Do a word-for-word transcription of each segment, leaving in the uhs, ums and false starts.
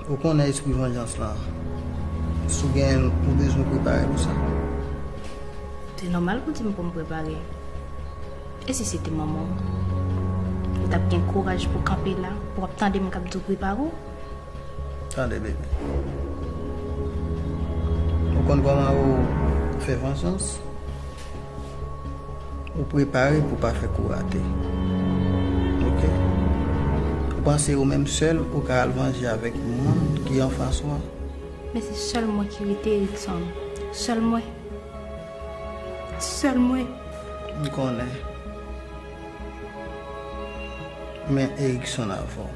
Ou konnen espri vanjans lan. Si w genyen l, ou bezwen prepare pou sa. Se nòmal pou w di m pou m prepare. E si se te manman w? Ou t ap gen kouraj pou w kanpe la, pou w ap tande m k ap di w prepare w? Tande, bebe. Ou konn kòman yo fè vanjans? Ou prepare pou w pa fè kou rate. Oke? Ou panse ou menm sèl ou ka al vanje avèk moun ki anfas ou an? Men se sèl mwen ki rete, Erickson. Sèl mwen. Sèl mwen. M konnen. Men Erickson avè w.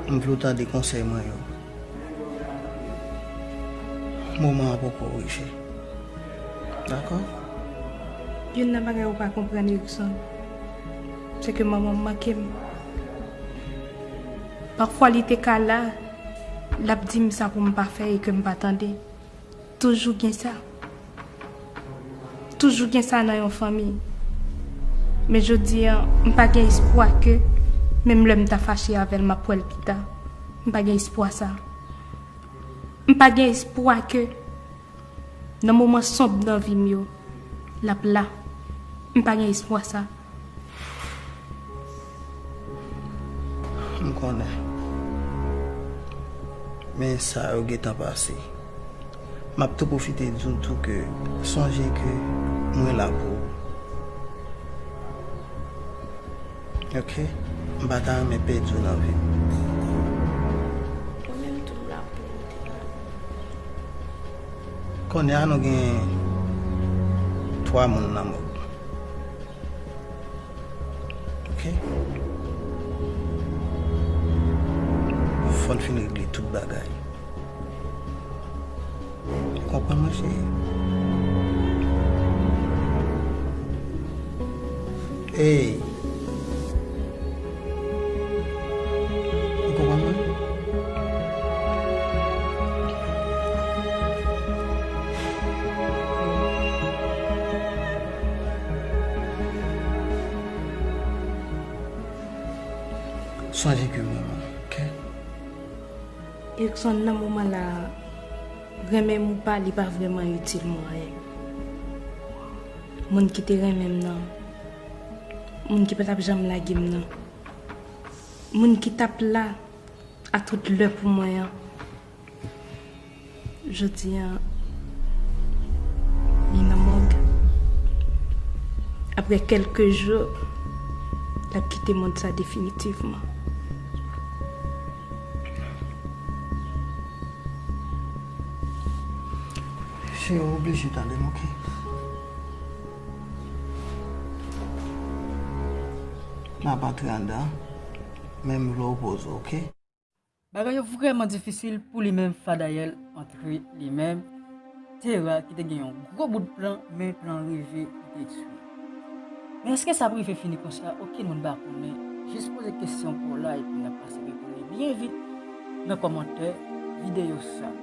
M vle w tande konsèy mwen yo. Moman an poko rive. Dakò? Youn nan bagay ou pa konprann, Erickson, se ke manman m manke m. Pafwa li te ka la, l ap di m sa pou m pa fè e ke m pa tande. Toujou gen sa. Toujou gen sa nan yon fanmi. Men jodi a, m pa gen espwa ke, menm lè m ta fache avè l, m ap wè l pita. M pa gen espwa sa. M pa gen espwa ke, nan moman sonb nan vi m yo, l ap la. M pa gen espwa sa. M konnen. Men sa yo gentan pase. M ap tou pwofite di w tou ke sonje ke mwen la pou ou. Oke? M pa ta renmen pèdi w nan vi m. Mwen menm tou m la pou ou, Tera. Kounye a nou gen twa moun nan mòg. Oke? Fò n fin regle tout bagay. Ou konprann mwen, cheri? Ey! Ou konprann mwen? Sonje ke manman, oke? Erickson, nan moman la a, renmen m ou pa, li pa vrèman itil mwen anyen. Moun ki te renmen m nan, moun ki pa t ap janm lage m nan, moun ki t ap la a tout lè pou mwen an, jodi a, li nan mòg. Apre kèlke jou, l ap kite mond sa definitivman. Cheri, ou oblije tande m, oke? N ap antre anndan, men m vle w poze w, oke? Bagay yo vrèman difisil pou li menm Fadayèl antre li menm, Tera ki te gen yon gwo bout plan, men plan reve li te etchwe. Men èske sa ap rive fini konsa? Okenn moun pa konnen. Jis poze kesyon pou w la epi n ap pase reponn li byen vit nan kòmantè videyo sa.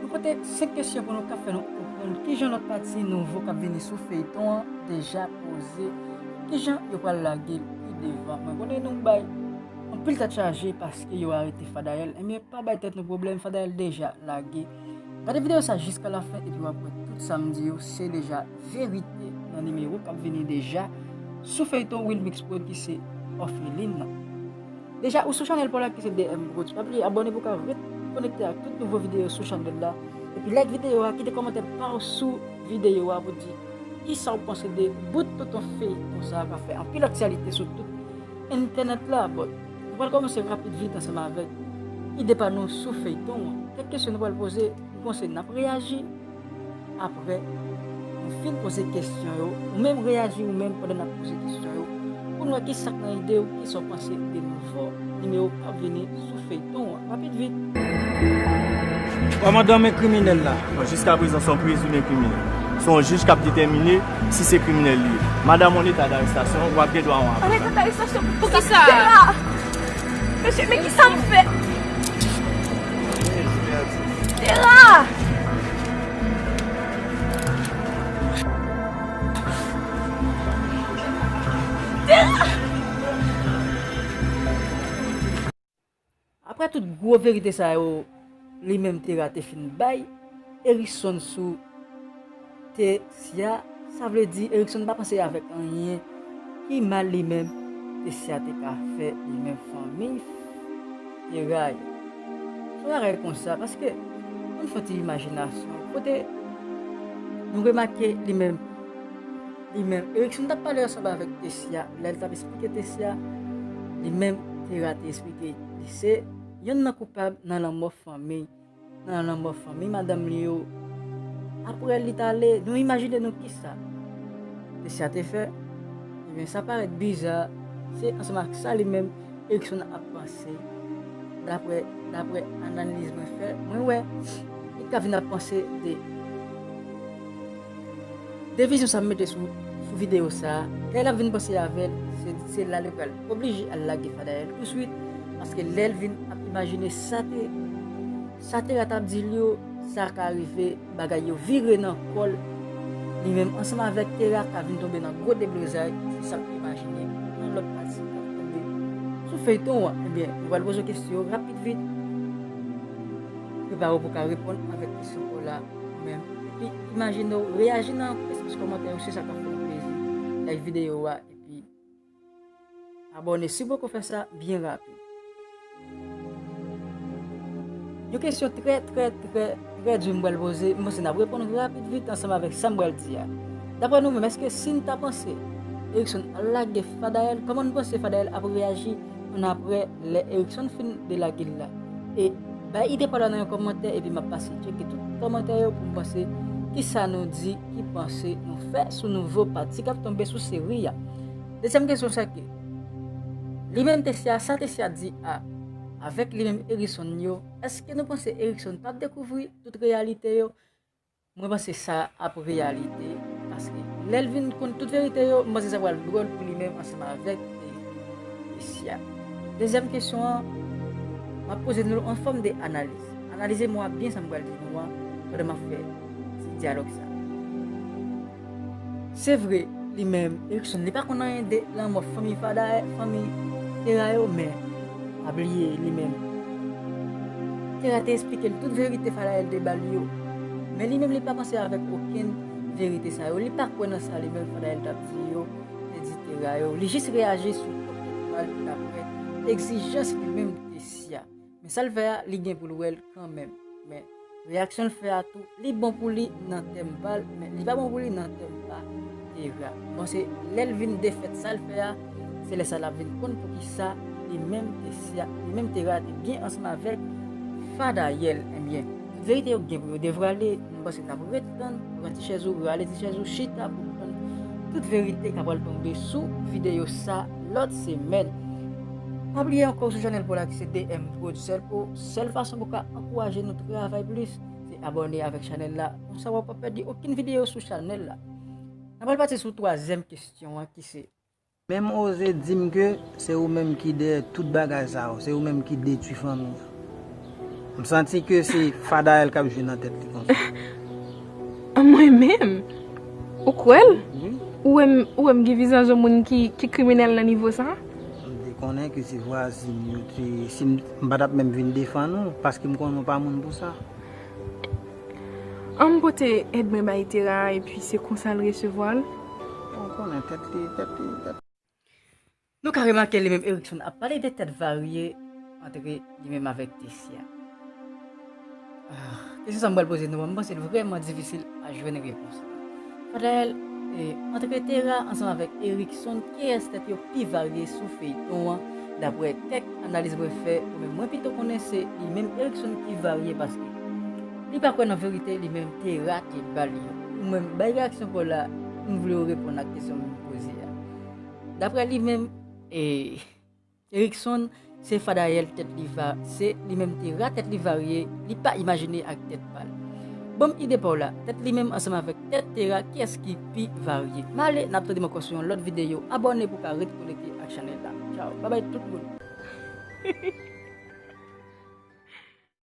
Nou pote senk kesyon pou nou k ap fè nou konprann kijan lòt pati nouvo k ap vini sou feyton an deja poze, kijan yo pral lage l pi devan. Mwen konnen nou bay anpil tèt chaje paske yo arete Fadayèl, ebyen pa bay tèt nou pwoblèm, Fadayèl deja lage. Gade videyo sa jiska lafen epi w ap wè tout sa m di yo se deja verite nan nimewo k ap vini deja sou feyton Wilmix Prod ki se Òfelin nan. Deja, ou sou chanèl pa w la ki se D M Prod. Pa bliye abòne pou w ka ret konekte ak tout nouvo videyo sou chanèl la. Epi like videyo a, kite kòmantè pa w sou videyo a pou di kisa w panse de bout tonton feyton sa a k ap fè anpil aktyalite sou tout entènèt la. Bon, nou pral kòmanse rapid vit ansanm avèk ide pa nou sou feyton an. Kèk kesyon nou pral poze, nou panse n ap reyaji. Apre nou fin poze kesyon yo, ou menm reyaji ou menm pandan n ap poze kesyon yo, pou n wè kisa k nan ide w, kisa w panse de nouvo nimewo k ap vini sou feyton an. Rapid vit. Kòmandan, men kriminèl la. Bon, jiskaprezan, se yon prezime kriminèl. Se yon jij k ap detèmine si se kriminèl li ye. Madanm, an eta darestasyon, w ap gen dwa a yon avoka. An eta darestasyon pou kisa? Tera! Mesye, men kisa m fè? Tera! Tera! Daprè tout gwo verite sa yo, li menm Tera te fin bay Erikson sou Tessia, sa vle di Erikson pa panse avèk anyen. Ki mal li menm Tessia te ka fè li menm fanmi Tera yo? Se yon bagay konsa, paske ann fè yon ti imajinasyon. Kote nou remake li menm, li menm, Erikson t ap pale ansanm avèk Tessia, lè l t ap esplike Tessia, li menm Tera te esplike li se yonn nan koupab nan lanmò fanmi, nan lanmò fanmi madanm li yo. Apre li t ale, nou imajine nou kisa Tessia te fè. Ebyen, sa parèt biza, se ansanm ak sa li menm Erikson ap panse. Daprè, daprè analiz mwen fè, mwen wè li ka vin ap panse de, de vizyon sa m mete sou, sou videyo sa a. Lè l ap vin panse avè l, se, se la li pral oblije al lage Fadael touswit, paske lè l vin ap imajine sa te, sa Tera t ap di l yo, sa ka rive, bagay yo vire nan kò l. Li menm ansanm avèk Tera ka vin tonbe nan gwo deblozay, se sa m imajine nan lòt pati k ap tonbe sou feyton an. Ebyen, nou pral poze w kesyon rapid vit. Prepare w pou w ka reponn avèk kesyon pa w la ou menm. Epi imajine w reyaji nan espès kòmantè yo, se sa k ap fè nou plezi. Like videyo a, epi abòne si w poko fè sa byen rapid. Yon kesyon trè, trè, trè, trè di m pral poze, m panse n ap reponn rapid vit ansanm avèk sa m pral di a. Daprè nou menm, èske si n ta panse Erikson al lage Fadael, kòman n panse Fadael ap reyaji annapre lè Erikson fin delage l la? E bay ide pa w la nan yon kòmantè, epi m ap pase tcheke tout kòmantè yo pou m panse kisa nou di, ki panse nou fè sou nouvo pati k ap tonbe sou seri a. Dezyèm kesyon sa ke, li menm Tessia, sa Tessia di a, avèk li menm Erikson yo, èske nou panse Erikson p ap dekouvri tout reyalite yo? Mwen panse sa ap reyalite, paske lè l vin konn tout verite yo, m panse sa pral dwòl pou li menm ansanm avèk Tessia. Dezyèm kesyon an, m ap poze nou l an fòm de analiz. Analize mo a byen sa m pral di nou an pandan m ap fè ti dyalòg sa. Se vre, li menm, Erikson, li pa konn anyen de lanmò fanmi Fada, fanmi Tera yo, men pa bliye li menm. Tera te esplike l tout verite Fadael te ba l yo. Men li menm, li pa panse avèk okenn verite sa yo. Li pa kwè nan sa li menm Fadael t ap di yo, te di Tera yo. Li jis reyaji sou pwòp tèt pa l daprè egzijans li menm Tessia. Men sa l fè a, li gen pou l wè l kanmenm. Men reyaksyon l fè a tou, li bon pou li nan tèm pa l, men li pa bon pou li nan tèm pa Tera. Bon, se lè l vin defèt sa l fè a, se lè sa l ap vin konn poukisa li menm Tessia, li menm Tera te byen ansanm avèk Fadael. Ebyen, tout verite yo gen pou yo devwale. M panse n ap ret tann, pran ti chèz ou, rale ti chèz ou, chita pou tann tout verite k ap pral tonbe sou videyo sa lòt semèn. Pa bliye ankò sou chanèl pa w la ki se D M Prod, sèl pou, sèl fason pou w ka ankouraje nou travay plis, se abòne avèk chanèl la. Konsa w ap pa pèdi okenn videyo sou chanèl la. N ap pral pati sou twazyèm kesyon an ki se, menm oze di m ke se ou menm ki dèyè tout bagay sa yo, se ou menm ki detwi fanmi an. M santi ke se Fadael k ap jwe nan tèt li konsa. Mwen menm? Ou kwè l? Wi. Ou wè m, ou wè m gen vizaj yon moun ki, ki kriminèl nan nivo sa? M te konnen ke se vwazin yo te, si m, m pa t ap menm vin defann ou, paske m konnen ou pa moun pou sa. An m pote èd mwen bay Tera, epi se konsa l resevwa l. Ou konnen tèt li, tèt li, tèt. Nou ka remake li menm Erikson ap pale de tèt varye antre li menm avèk Tessia. Ah, kesyon sa m pral poze nou an, m panse l vrèman difisil a jwenn repons. Fadael, e, antre Tera ansanm avèk Erikson, kiyès tèt yo pi varye sou feyton an? Daprè kèk analiz mwen fè, mwen menm mwen pito konnen se li menm Erikson ki varye, paske li pa kwè nan verite li menm Tera te ba l yo. Ou menm, bay reyaksyon pa w la, m vle w reponn ak kesyon m poze a. Daprè li menm, e, Erikson, se Fadael tèt li va, se li menm Tera tèt li varye, li pa imajine ak tèt pa l. Ban m ide pa w la, tèt li menm ansanm avèk tèt Tera, kiyès ki pi varye? M ale, n ap tande m ankò sou yon lòt videyo. Abòne pou w ka ret konekte ak chanèl la. Tchaw, babay tout moun.